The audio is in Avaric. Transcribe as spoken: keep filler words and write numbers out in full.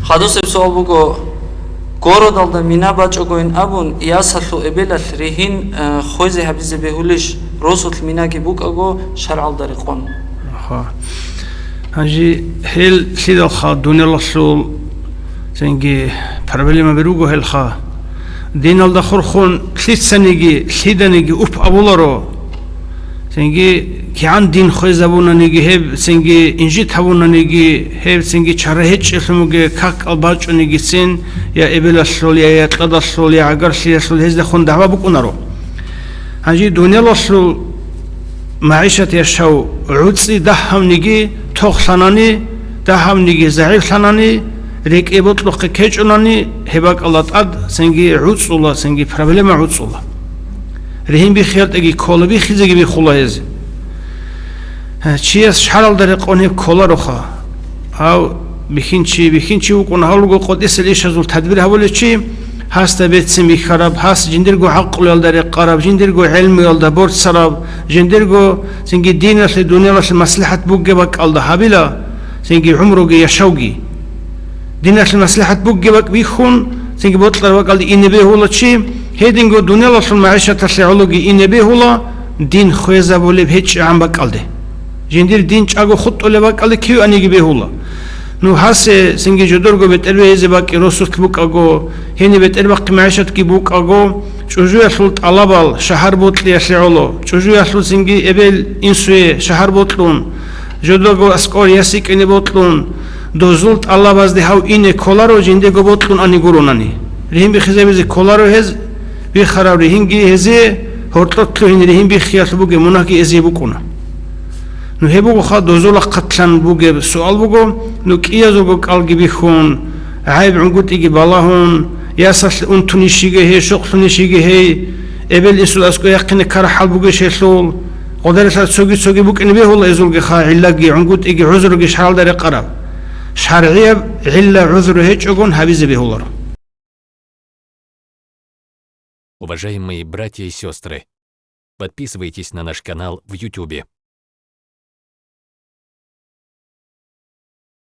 Хадусеб суал буго, городалда мина бачӀагойин абун, ясалъул эбелалъ ригьин, э, хвезе гьабизе бегьулищ, росулъ минаги букӀаго шаргӀалда рекъон? Аха. Гьанже гьел лъидалха дуниялалъул цинги проблемаби руго гьелха. Диналда хурхун лъицаниги, лъиданиги уп абуларо. Цинги кигӀан дин хвезабунаниги гьеб, цинги инжит гьабунаниги гьеб, цинги чара гьечӀелъун бугеб какал бачӀунигицин, я эбелалъул, я якьадалъул, я гӀагарлъиялъул гьездехун дагӀба букӀунаро. Гьанже дуниялалъул магӀишат яшав гӀуцӀи дагьабниги тохлъанани, дагьабниги загӀиплъанани, рекӀее бокьухъе ккечӀунани, гьеб бакӀалда тӀад цинги гӀуцӀула, цинги проблема гӀуцӀула. Ригьин биххиялтӀеги ккола, биххизеги биххула гьез. Чияс шаргӀалда рекъон гьеб кколароха. Гьав бихьинчи, бихьинчи вукӀун гьавлуго къотӀисел ишазул тадбир гьабулев чи, гьасда берцин бихьараб, гьас жиндирго гӀакълуялда рекъараб, жиндирго гӀелмуялда борцараб, жиндирго цинги диналъе, дуниялалъе маслихӀат бугеб бакӀалда гьабила, цинги гӀумруги яшавги. Диналъе маслихӀат бугеб бакӀ бихьун, цинги бокьараб бакӀалде ине бегьула чи, гьединго дуниялалъул магӀишаталъе гӀологи ине бегьула, дин хвезабулеб гьечӀегӀан бакӀалде. Жиндир дин чӀаго хутӀулеб бакӀалде кив аниги бегьула. Ну, гьасе цинги жодорго бетӀер бегьизе бакӀи росулъ букӀаго, гьениб бетӀербахъи магӀишатги букӀаго, чӀужуялъул тӀалабал шагьар бокьиялъе гӀоло, чӀужуялъул цинги эбел-инсуе шагьар бокьун, жодорго аскӀор яс йикӀине бокьун, дозул тӀалабазде гьав ине кколаро, жиндего бокьун ани гуронани. Ригьин биххизабизе кколаро гьез, биххараб ригьинги гьезие, гьоркьоб лъугьине ригьин биххиялъул бугеб мунагьги эзие букӀуна. Ну, гьеб бугоха дозул рахъалъан бугеб суал буго, ну, кӀиязулго кӀалги бихьун, гӀайиб-гӀунгутӀиги балагьун, ясалъ унтунищиги гьей, щокълъунищиги гьей, эбел-инсул аскӀов яхъине ккараб хӀал бугищ гьелъул, гъодаралъ цоги-цоги букӀине бегьула эзулгиха гӀиллаги, гӀунгутӀиги, гӀузруги шаргӀалда рекъараб. ШаргӀияб гӀилла-гӀузру гьечӀогун гьабизе бегьуларо. Уважаемые братья и сестры, подписывайтесь на наш канал в Ютубе.